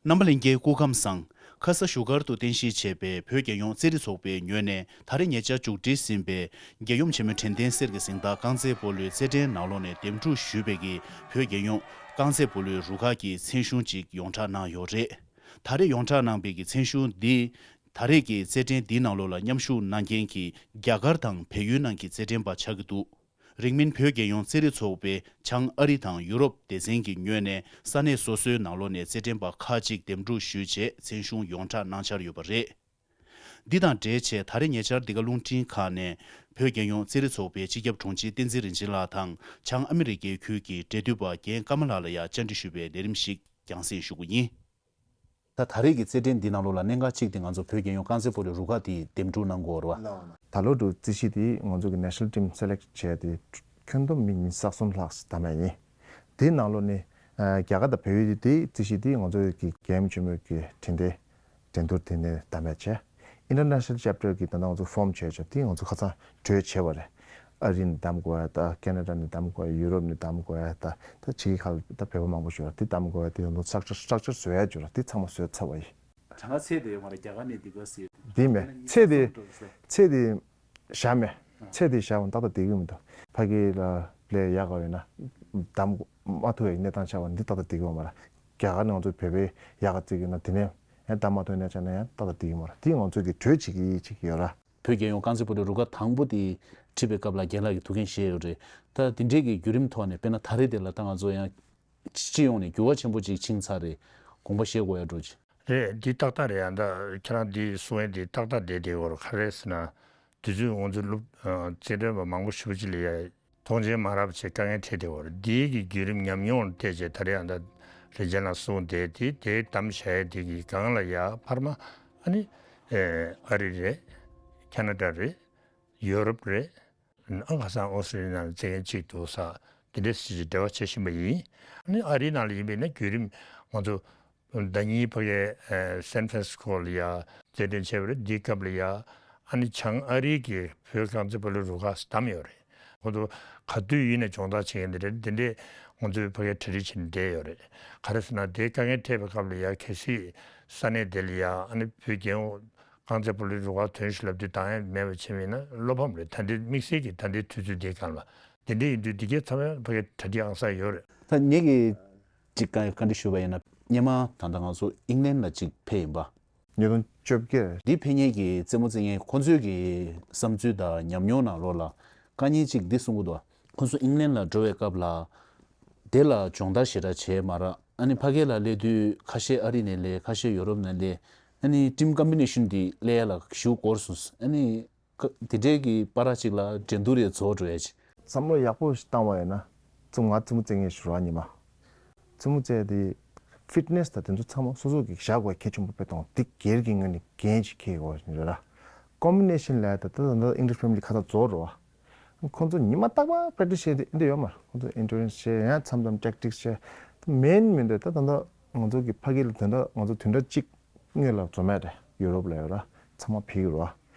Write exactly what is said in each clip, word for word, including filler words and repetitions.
རྣམ་པ་ལྷན་རྒྱས་སྐུ་ཁམས་བཟང་། ཁ་ས་བཞུགས་སྒར་དུ་རྟེན་གཞི་བྱས་པའི་བོད་རྒྱལ་ཡོངས་རྩེད་རིགས་ཚོགས་པའི་ངོས་ནས་ད་རེས་ཉེ་ཆར་མཇུག་སྒྲིལ་ཟིན་པའི་རྒྱལ་ཡུམ་ཆེན་མོའི་དྲན་རྟེན་གསེར་གྱི་གཟེངས་རྟགས་རྐང་རྩེད་སྤོ་ལོའི་རྩེད་འགྲན་ནང་ལོགས་ནས་འདེམས་སྒྲུག་ཞུས་པའི་གི་བོད་རྒྱལ་ཡོངས་རྐང་རྩེད་སྤོ་ལོའི་རུ་ཁག་གི་མཚན་གཞུང་ཅིག་ཡོངས་གྲགས་གནང་ཡོད་རེད། ད་རེས་ཡོངས་གྲགས་གནང་པའི་གི་མཚན་གཞུང་འདི། ད་རེས་ཀྱི་རྩེད་འགྲན་འདིའི་ནང་ལོགས་ལ་མཉམ་ཞུགས་གནང་མཁན་གྱི་རྒྱ་གར་དང་བལ་ཡུལ་ནང་གི་རྩེད་འགྲན་པ་ཆགས་ཀྱི་འདུག་རིང་མིན་བོད་རྒྱལ་ཡོངས་རྩེད་རིགས་ཚོགས་པའི་བྱང་ཨ་རི་དང་ཡུ་རོབ་སྡེ་ཚན་གྱི་ངོས་ནས་ས་གནས་སོ་སོའི་ནང་ལོགས་ནས་རྩེད་འགྲན་པ་ཁག་ཅིག་འདེམས་སྒྲུག་ཞུས་རྗེས་མཚན་གཞུང་ཡོངས་གྲགས་གནང་འཆར་ཡོད་པ་རེད། འདི་དང་འབྲེལ་བྱས་ད་རེས་ཉེ་ཆར་འདི་ག་རླུང་འཕྲིན་ཁང་ནས་བོད་རྒྱལ་ཡོངས་རྩེད་རིགས་ཚོགས་པའི་སྤྱི་ཁྱབ་དྲུང་ཆེ་བསྟན་འཛིན་རིན་ཆེན་ལགས་དང་བྱང་ཨ་མི་རི་ཀའི་ཁུལ་གྱི་འབྲེལ་མཐུད་པ་རྒན་ཀརྨ་ལགས་ལ་ཡང་བཅར་འདྲི་ཞུས་པའི་ལས་རིམ་ཞིག་རྒྱང་སྲིང་ཞུ་གི་ཡིན། ད་ད་རེས་ཀྱི་རྩེད་འགྲན་འདི་ནང་ལོགས་ལ་གནད་འགག་གཅིག་དེ་ང་ཚོ་བོད་རྒྱལ་ཡོངས་རྐང་རྩེད་སྤོ་ལོའི་རུ་ཁག་དེ་འདེམས་སྒྲུག་གནང་དགོས་རེད་བ། ད་ལོ་འདྲ་རྩེད་གཞི་དེ་ང་ཚོ་གི་national team select་བྱས་ཏེ་ཁྱོན་བསྡོམས་མི་ཉི་ཤུ་རྩ་གསུམ་ལྷག་བདམས་ཡ་ཡིན། དེའི་ནང་ལོགས་ནས་ཨ་རྒྱ་གར་དང་བལ་ཡུལ་དེ་རྩེད་གཞི་དེ་ང་ཚོ་གི་རྒྱལ་ཡུམ་ཆེན་མོའི་གི་དྲན་རྟེན་འགྲན་བསྡུར་དེ་ནས་བདམས་ཡ་བྱས། International chapter་གི་ད་ལྟ་ང་ཚོ་form་བྱས་བྱས་དེ་ང་ཚོ་ཁ་སང་གྲོས་བྱས་པ་རེད། ཨ་རི་ནས་བདམས་དགོས་ཡ་ད་ཁེ་ན་ཌ་ནས་བདམས་དགོས་ཡ་ཡུ་རོབ་ནས་བདམས་དགོས་ཡ་ད་ད་ཕྱི་རྒྱལ་ཁག་ད་བོད་པ་མང་པོ་ཞིག་ཡོད་ར་དེ་བདམས་དགོས་ཡ་དེ་ཡོད་ནོ་structure structure་བཟོ་ཡ་ཅིག་ཡོད་ར་དེ་ཚང་མ་བཟོས་ཚར་བ་ཡིན། གྲངས་ཀ་ཚད་དེ་ཡོད་མ་རེད་རྒྱ་གར་ནས་འདི་ག་ཟེར། དེ་མེད་ཚད་དེ་ཚད་དེ་བཞག་མེད། ཚད་དེ་བཞག་པ་ཏག་ཏག་བསྡད་ཀྱི་མི་འདུག་ཕ་གི་ལ་པླེ་ཡག་ག་ཡོད་ན་བདམས་མ་ཐུབ་པའི་གནས་སྟངས་ཆགས་པ་འདི་ཏག་ཏག་བསྡད་ཀྱི་ཡོད་མ་རེད། རྒྱ་གར་ནས་ང་ཚོ་བོད་པའི་ཡག་ག་བརྩི་གི་ཡོད་ན་དེ་ནས་ཡང་བདམས་མ་ཐུབ་ནས་ཆགས་ན་ཡང་ཏག་ཏག་བསྡད་ཀྱི་མ་རེད། དེ་ང་ཚོ་གི་གྲོས་བྱེད་ཀྱི་ཡིན་བྱེད་ཀྱི་ཡོད་ར། བོད་རྒྱལ་ཡོངས་རྐང་རྩེད་སྤོ་ལོའི་རུ་ཁག་དང་པོ་དེ་ཁྲིད་པའི་སྐབས་ལ་རྒན་ལགས་ཀྱིས་ཐུགས་འགན་བཞེས་ཡོད་རེད། ད་དེ་འདྲའི་གི་བརྒྱུད་རིམ་ཐོག་ནས་དཔེར་ན་ད་རེས་དེ་ལ་ད་ང་ཚོ་ཡང་སྤྱི་ཡོངས་ནས་འགྱུར་བ་ཆེན་པོ་ཅིག་ཕྱིན་ཚར་རེད། དགོངས་པ་བཞེས་དགོས་ཡ་འགྲོ་ཅིག་རེད། འདི་ཏག་ཏག་རེད་ཡ། ད་ཁྱེད་རང་འདི་གསུང་ཡ་འདི་ཏག་ཏག་བསྡད་བསྡད་ཡོད་རེད། ག་རེ་ཟེར་ན་དུས་ཚོད་ང་ཚོ་སློབ་རྩེད་འགྲན་པ་མང་པོ་ཞེ་པོ་ཅིག་ལ་ཡ་མཐོང་མཆན་མ་རག་པ་བྱས་དཀའ་ངལ་འཕྲད་བསྡད་ཡོད་རེད། འདི་གི་བརྒྱུད་རིམ་ཉམས་མྱོང་ལ་བལྟས་བྱས་ད་རེས་ཡ་ད་རིན་ཆེན་ལགས་གསུང་བསྡད་དེ་དེ་གདམ་བྱ་ཡ་འདི་གི་སྒང་ལ་ཡ་འཕར་མ་ཨ་ནི་ཨ་རི་རེད། ཁེ་ན་ཌ་རེད། ཡོ་རོབ་རེད། ཨ་ཁ་སང་ཨོ་སི་ཊྲེ་ལི་ཡ་ནང་ལ་རྩེད་མཁན་གཅིག་འདུག་ས། དེ་འདྲས་ཞིག་འབྲེལ་བ་བྱེད་བཞིན་པ་ཡིན། ཨ་ནི་ཨ་རིའི་ནང་ལ་ཡིན་པས་ན་བརྒྱུད་རིམ་ང་ཚོ་ཟླ་ཉིན་ཕ་གིའི་སན་ཧྥ་རན་སི་ཀོ་ལ་ཡ་རྩེད་འགྲན་བྱས་པ་རེད། འདིའི་སྐབས་ལ་ཡ་ཨ་ནི་བྱང་ཨ་རིའི་གི་བོད་རྐང་རྩེད་སྤོ་ལོའི་རུ་ཁག་བདམས་ཡོད་རེད། ཁོ་ཚོ་ག་དུས་ཡིན་ནའི་སྦྱོང་བརྡར་བྱེད་མཁན་དེ་རེད། དེ་འདྲས་ང་ཚོས་ཕ་གིར་གྲ་སྒྲིག་བྱས་ནས་བསྡད་ཡོད་རེད། ག་རེ་ཟེར་ན་དེའི་དཀའ་ངལ་འཕྲད་པའི་སྐབས་ལ་ཡ་གལ་སྲིད་ས་གནས་དེ་ལ་ཡ་ཨ་ནི་བོད་རྒྱལ་ཡོངས་རྐང་རྩེད་སྤོ་ལོའི་རུ་ཁག་ཐོན་ཞིག་ལབ་དུས་དང་ཡང་མེད་པ་བྱས་པ་ཡིན་ན་བློ་ཕམ་རེད། ད་ལྟའི་དམིགས་བསལ་གྱི་ད་ལྟའི་དུས་ཚོད་འདིའི་སྒང་ལ་དེ་འདྲ་ཡིན་དུས་འདི་གའི་ཚབ་ཡང་ཕ་གིར་གྲ་སྒྲིག་ཨང་གསར་ཡོད་རེད། ད་ངེད་ཀྱིས་ཅིག་བཀའ་བཀའ་འདྲི་ཞུས་པ་ཡིན་ན་སྔོན་མ་ད་ལྟ་ང་ཚོ་ཨིང་ལན་ལ་ཅིག་ཕེབས་ཡིན་པ། ཉིས་སྟོང་བཅོ་བརྒྱད། འདི་ཕེབས་མཁན་གྱི་རྩེད་མོ་རྩེ་མཁན་ཁོང་ཚོའི་གི་བསམ་ཚུལ་དང་ཉམས་མྱོང་ནང་ལོགས་ལ་དཀའ་ངལ་ཅིག་འདི་གསུང་གི་འདུག་ཁོང་ཚོ་ཨིང་ལན་ལ་འགྲོ་བའི་སྐབས་ལ་དེ་ལ་སྦྱོང་བརྡར་ཞེ་དྲག་བྱས་མ་རག་ཨ་ནི་ཕ་གི་ལ་སླེབས་དུས་ཁ་ཤས་ཨ་རི་ནས་སླེབས། ཁ་ཤས་ཡོ་རོབ་ནས་སླེབས། ཨ་ནི་ཊིམ་ཀམ་བི་ནེ་ཤན་འདི་སླེབས་ཡ་ལ་ཞེ་པོ་འགོར་སོང་། ཨ་ནི་ཁ་དེ་འདྲའི་གི་བར་ཅིག་ལ་འགྲན་བསྡུར་རེ་རྫོགས་འགྲོ་ཡ་ཅིག་བསམ་བློ་ཡག་པོ་ཞིག་བཏང་བ་ཡིན་ན་ཙུམ་ང་རྩེད་མོ་རྩེ་མཁན་ཞིག་རེད་བ། ཉི་མ་རྩེད་མོ་རྩེ་དེ་ཕིཊ་ནེ་སི་དང་དེ་ཚོ་ཚང་མ་སོ་སོ་གིས་བཞག་དགོས་གལ་ཆེན་པོ་དཔེ་མཐོང་། འདི་སྒེར་གྱི་ངོས་ནས་འགན་ཅིག་འཁྱེར་དགོས་ཞིག་རེད་ལ། ཀོམ་བི་ནེ་ཤན་ལ་ད་ལྟ་ད་ལྟ་ཨིང་ལིཤ་ཕེ་མི་ལི་ཁ་ཚ་རྫོགས་རེད་བ། ཁོང་ཚོ་ཉི་མ་རྟག་པར་པྲེག་ཊི་སི་བྱེད་དེ་འདི་ཡོད་མ་རེད། ཁོང་ཚོ་ཨེན་ཌུ་རན་སི་བྱེད། ཡང་མཚམས་མཚམས་ཊེག་ཊིག་སི་བྱེད། ད་མེན་མིན་འདི་ད་ད་ལྟ་ང་ཚོ་གི་ཕ་གི་ལ་དོན་དག་ང་ཚོ་བདུན་ཕྲག་གཅིག་སྔོན་ལ་འཛོམས་ཡ་རེད། ཡུ་རོབ་ལ་ཡོད་ར། ཚང་མ་ཕ་གི་རེད་བ།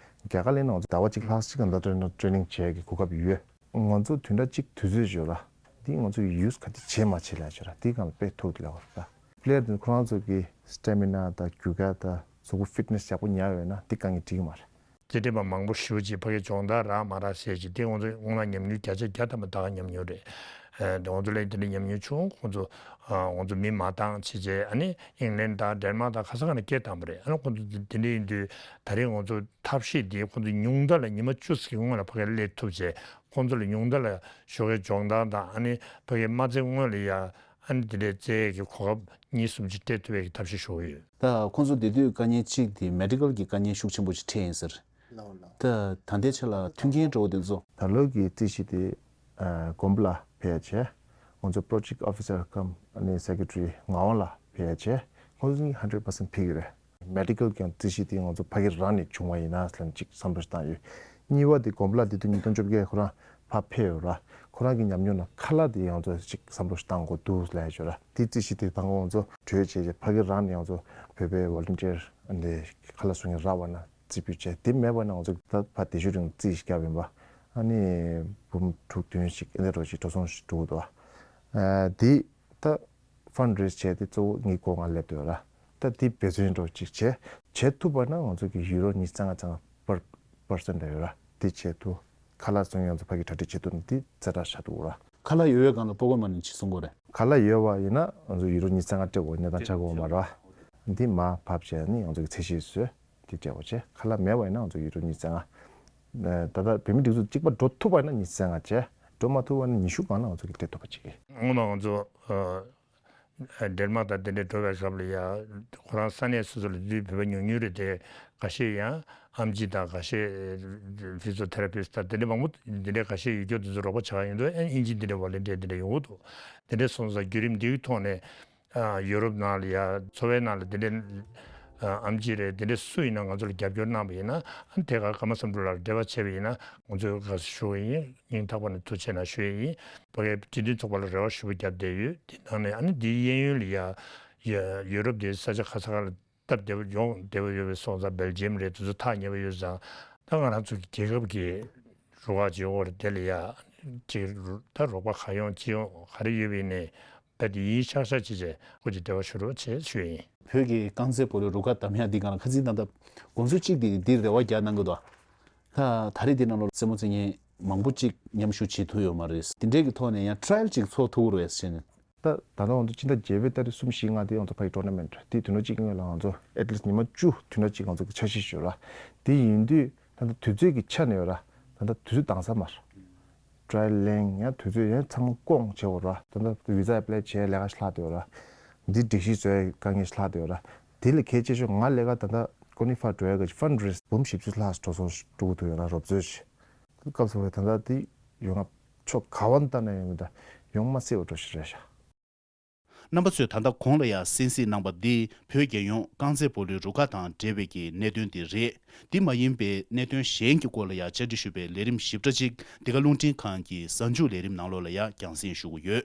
རྒྱ་གར་ལ་ཡིན་ན་ང་ཚོ་ཟླ་བ་གཅིག་ལྷག་ཅིག་ག་འདྲ་ཊྲེ་ནིང་བྱེད་ཡ་གི་གོ་སྐབས་ཡོད། ང་ཚོ་བདུན་ཕྲག་གཅིག་དུས་ཚོད་ཅིག་ཡོད་ར། འདི་ང་ཚོ་གི་ཡུ་སི་ག་དེ་བྱེད་མ་བྱེད་ལབ་ཡ་ཅིག་ཡོད་ར། འདི་སྒང་ལ་དཔེ་ཐུགས་ལ་ལབ་པ་རེད་ད། པླེ་ཡར་དེ་ཁོ་རང་ཚོ་གི་སི་ཊེ་མི་ན་དང་རྒྱུག་ཡ་དང་གཟུགས་པོ་ཕིཊ་ནེ་སི་ཡག་པོ་ཉར་ཡོད་ན་འདི་དཀའ་ངལ་འཕྲད་ཀྱི་མ་རེད། རྩེད་འགྲན་པ་མང་པོ་ཞེ་པོ་ཅིག་ཕ་གིར་སྦྱོང་བརྡར་རག་མ་རག་ཟེར་ཅིག་དེ་ང་ཚོ་སྔོན་མ་ཉམས་མྱོང་བརྒྱ་ཆ་བརྒྱ་ཐམ་པ་ད་ག་ཉམས་མྱོང་རེད། ཨ་དེ་ང་ཚོ་ལ་དེ་འདྲ་ཉམས་མྱོང་བྱུང་། ཁོང་ཚོ་ཨ་ང་ཚོ་མི་མ་བཏང་བྱས་རྗེས་ཨ་ནི་ཨིང་ལན་དང་ཌེན་མཱག་དང་ག་ས་ག་ནས་སྐད་བཏང་བ་རེད། ཨ་ནི་ཁོང་ཚོ་དེ་དེ་འདྲ་ཡིན་དུས་ད་རེས་ང་ཚོ་ཐབས་ཤེས་འདི་ཁོང་ཚོ་ཉུང་མཐའ་ལ་ཉི་མ་བཅུ་ཙམ་གྱི་སྔོན་ལ་ཕ་གིར་སླེབས་ཐུབ་བྱས་ཁོང་ཚོ་ལ་ཉུང་མཐའ་ལ་ཞོགས་ཀའི་སྦྱོང་བརྡར་དང་ཨ་ནི་ཕ་གིར་མ་རྩེ་སྔོན་ལ་ཡ། ཨ་ནི་དེ་འདྲའི་རྩེད་ཡས་ཀྱི་གོ་སྐབས་གཉིས་གསུམ་ཅིག་སྤྲད་ཐུབ་ཡས་ཀྱི་ཐབས་ཤེས་ཞུ་གི་ཡོད། ད་ཁོང་ཚོ་བསྡད་དུས་དཀའ་ངལ་གཅིག་དེ་མེ་ཌི་ཀལ་གྱི་དཀའ་ངལ་ཤུགས་ཆེན་པོ་ཅིག་འཕྲད་ཡིན་ཟེར། ལགས་ལགས། ད་ད་ལྟའི་ཆ་ལ་མཐུན་རྐྱེན་འདྲ་བོ་དེ་ཚོ། ད་ལོ་གི་རྩེད་གཞི་དེ་ཨ་དགོན་པ་ལ་ཕེབས་ཡ་བྱས། ང་ཚོ་project officer cum ཨ་ནི་secretary ངག་དབང་ལགས་ཕེབས་ཡ་བྱས། ཁོང་ཚོ་གཉིས་hundred percent ཕེབས་ཀྱི་རེད། མེ་ཌི་ཀལ་གྱི་རྩེད་གཞི་དེ་ང་ཚོ་ཕ་གི་རང་ནས་བྱུང་བ་ཡིན་ན་ལབ་ཅིག་བསམ་བློ་ཞིག་བཏང་ཡོད། གཉིས་པ་དེ་དགོན་པ་ལ་དེ་དུས་ཉིས་སྟོང་བཅོ་བརྒྱད་ཁོ་རང་ཕར་ཕེབས་ཡོད་ར། ཁོ་རང་གི་ཉམས་མྱོང་ནང་ཁ་ལག་དེ་ཡང་ཚོ་ཅིག་བསམ་བློ་ཞིག་བཏང་དགོས་འདུག་ལབ་ཡོད་ར། དེ་རྩེད་གཞི་དེ་དང་པོ་ང་ཚོ་གྲོས་བྱས་རྗེས་ཕ་གི་རང་ནས་ཡང་ཚོ་བོད་པའི་ཝོ་ལན་ཊི་ཡར་འདི་ཁ་ལག་བཟོ་མཁན་རག་པ་ན་རྩེ་ཕུད་བྱས། དེ་མེད་པ་ན་ང་ཚོ་ད་ཕར་དེ་ཤུ་རིང་རྩེད་གཞི་བརྒྱབ་ཡིན་པ། ཨ་ནི་འབུམ་དྲུག་བདུན་ཞིག་ཨེ་འདྲ་རོ་ཞིག་འགྲོ་སོང་ཞིག་འགྲོ་གི་འདུག་ཨ། དེ་ད་ཕན་རེ་ཛི་བྱས་ཏེ་གཙོ་བོ་ངའི་སྒོ་ང་སླེབས་འདུག་ར། ད་དེ་འབད་བརྩོན་འགྲོ་གཅིག་བྱས། བྱེད་ཐུབ་པ་ན་ང་ཚོ་གི་ཡུ་རོ་ཉི་ཤུ་རྩ་ལྔ་ཙམ་པར་པར་སེན་ཊི་ཡོད་ར། དེ་བྱེད་ཐུབ། ཁ་ལག་བཙོང་ཡ་ང་ཚོ་ཕ་གི་གྲ་སྒྲིག་བྱེད་ཐུབ་ན་དེ་ཛ་དྲག་ཆགས་འདུག་ར། ཁ་ལག་ཡོད་པའི་སྒང་ལ་པོ་ཀོ་མ་ནི་ཅིག་གསུང་གི་རེད། ཁ་ལག་ཡོད་པ་ཡིན་ན་ང་ཚོ་ཡུ་རོ་ཉི་ཤུ་རྩ་ལྔ་སྤྲད་དགོས་གནས་སྟངས་ཆགས་ཀྱི་ཡོད་མ་རེད་བ། འདི་མར་ཕབ་བྱས་ནི་ང་ཚོ་གི་ཚད་གཞི་བཟོས་དེ་སྤྲད་དགོས་བྱས། ཁ་ལག་མེད་པ་ཡིན་ན་ང་ཚོ་ཡུ་རོ་ཉི་ཤུ་རྩ་ལྔ། ད་ལྟ་བོད་མི་སྒྲིག་འཛུགས་གཅིག་པ་འགྲོ་ཐུབ་པ་ཡིན་ན་ཉི་ཤུ་རྩ་ལྔ་བྱས། འགྲོ་མ་ཐུབ་པ་ཡིན་ན་ཉི་ཤུ་སྒང་ལ་ང་ཚོ་གི་སྤྲད་ཐུབ་པ་བྱེད་ཀྱི། སྔོན་མ་ང་ཚོ་ཨ་ཌེན་མག་དང་དེ་འདྲའི་འགྲོ་བའི་སྐབས་ལ་ཡ་ཁོ་རང་ས་གནས་སོ་སོ་ལ་དུས་བོད་པ་ཉུང་ཉུང་རེད་དེ། འགའ་ཤས་ཡང་ཨེམ་ཆི་དང་འགའ་ཤས་ཕི་ཛི་ཡོ་ཐེ་ར་པིསི་དང་དེ་འདྲ་མང་པོ་དེ་འདྲའི་འགའ་ཤས་ཡུལ་སྐྱོར་དེ་ཚོ་རོགས་པ་བྱ་ག་ཡོང་དུས་ཨ་ཨིན་ཇི་འདི་འདྲའི་ཝོ་ལན་ཊི་ཡར་དེ་འདྲ་ཡོང་གི་འདུག་དེ་འདྲ་སོང་ཙང་བརྒྱུད་རིམ་འདིའི་ཐོག་ནས་ཨ་ཡུ་རོབ་ནང་ལ་ཡ་འཚོ་བའི་ནང་ལ་དེ་འདྲའི་ཨ་ཨེམ་ཆི་རེད། དེ་འདྲའི་སུ་ཡིན་ན་ང་ཚོ་ལ་རྒྱབ་སྐྱོར་གནང་བ་ཡིན་ན་ཨ་དེ་ག་ཀརྨ་བསམ་གྲུབ་ལགས་ལ་འབྲེལ་བ་བྱས་པ་ཡིན་ན་ང་ཚོས་དགའ་བསུ་ཞུ་གི་ཡིན། སྙིང་ཐག་པ་ནས་ཐུགས་རྗེ་ཆེ་གནང་ཞུ་ཡི་ཡིན། ཕ་གིའི་སྤྱི་མཐུན་ཚོགས་པ་ལ་རེ་བ་ཞུ་བ་བརྒྱབ་བསྡད་ཡོད། དེ་ནང་ནས་ཨ་ནི་འདིའི་གཡས་གཡོན་ལ་ཡ་ཡ་ཡུ་རོབ་དེའི་ས་ཆ་ག་ས་ག་ལ་སྟབས་བདེ་པོ་ཡོང་བདེ་པོ་ཡོད་པའི་སོང་ཙང་སྦེལ་ཇི་ཡམ་རེད། དེ་ཚོ་ཐག་ཉེ་པོ་ཡོད་ཙང་། ད་ང་རང་ཚོ་གི་རྒྱལ་ཁབ་ཀྱི་རུ་ཁག་ཅིག་ཡོད་རེད། དེ་ལ་ཡ་ཅིག་ད་རོགས་པ་ག་ཡོང་ཅི་ཡོང་ག་རེ་ཡོད་པ་ཡིན་ནའི་ད་དེ་ཡིན་ཤག་ཤག་ཅིག་བྱས་སྐུ་མཁྱེན་འབྲེལ་བ་ཞུ་རོགས་བྱེད་ཞུ་ཡིན། བོད་ཀྱི་རྐང་རྩེད་སྤོ་ལོའི་རུ་ཁག་བདམས་ཡག་འདི་སྒང་ལ་ཁ་སང་ད་ལྟ་དགོངས་ཚུལ་གཅིག་འདི་འདིར་རེ་བ་རྒྱག་གནང་གི་འདུག་ད་ད་རེས་འདི་ནང་ལོགས་རྩེད་མོ་རྩེ་མཁན་མང་པོ་ཅིག་མཉམ་ཞུགས་བྱེད་ཐུབ་ཡོད་མ་རེད། དེ་འདྲའི་གི་ཐོག་ནས་ཡང་ཊ་རའི་ཡལ་ཅིག་ཚོགས་ཐུབ་ཀྱི་རེད་ཟེར་ནས། ད་ད་ལྟ་ང་ཚོ་སྤྱི་ཟླ་བརྒྱད་པའི་ཏ་རིག་གསུམ་བཞི་ལྔ་དེ་ང་ཚོ་ཕ་གི་ཊོར་ན་མེན་ཊི་དེ་དུས་ཚོད་གཅིག་སྔོན་ལ་ང་ཚོ་ཨེཊ་ལིསཊ་ཉི་མ་བཅུ་དུས་ཚོད་གཅིག་ང་ཚོ་གི་འཆར་གཞི་ཞུ་ར། དེ་ཡིན་དུས་ད་ལྟ་དུས་ཚོད་ཀྱི་ཆ་ནས་ཡོད་ར། ད་ལྟ་དུས་ཚོད་འདང་ས་མ་རེད། ཊ་རའི་ཡལ་ལེན་ཡང་དུས་ཚོད་ཡང་ཚང་མ་སྐོང་བྱེད་དགོས་ར། ད་ལྟ་བི་ཛ་ཨེ་པ་ལའི་བྱེད་ལས་ཀ་ཞིག་ལྷག་བསྡད་ཡོད་ར། འདི་སྒྲིག་གཞི་བཟོ་ཡའི་དཀའ་ངལ་ཞིག་ལྷག་བསྡད་ཡོད་ར། དེ་ལས་གལ་ཆེ་ཤོས་ང་ལས་ཀ་ད་ལྟ་ཀོ་ནི་ཧྥ་འགྲོ་ཡ་གི་ཕན་ཌ་རེ་ཛི་འབུམ་བཞི་བཅུ་ལྷག་འགྲོ་སོང་འགྲོ་གི་འདུག་ཡོད་ར། རོབ་ཚོད་ཞིག་སྐབས་སུ་བབས་ད་ལྟ་འདི་ཡོང་ང་ཕྱོགས་ག་བ་ལྟ་ན་ཡང་མི་འདྲ། ཡོང་མ་སྲིད་པ་འགྲོ་ཞིག་རེད་ཤག་རྣམ་པ་ཚོས་ད་ལྟ་གོང་ལ་ཡང་གསན་གཟིགས་གནང་བ་འདི་བོད་རྒྱལ་ཡོངས་རྐང་རྩེད་སྤོ་ལོའི་རུ་ཁག་དང་འབྲེལ་བའི་གི་གནད་དོན་དེ་རེད། འདི་མ་ཡིན་པའི་གནད་དོན་གཞན་གྱི་སྐོར་ལ་ཡང་བཅར་འདྲི་ཞུས་པའི་ལས་རིམ་ཞིབ་ཕྲ་ཅིག་འདི་ག་རླུང་འཕྲིན་ཁང་གི་གཟའ་མཇུག་ལས་རིམ་ནང་ལོགས་ལ་ཡང་རྒྱང་སྲིང་ཞུ་གི་ཡོད།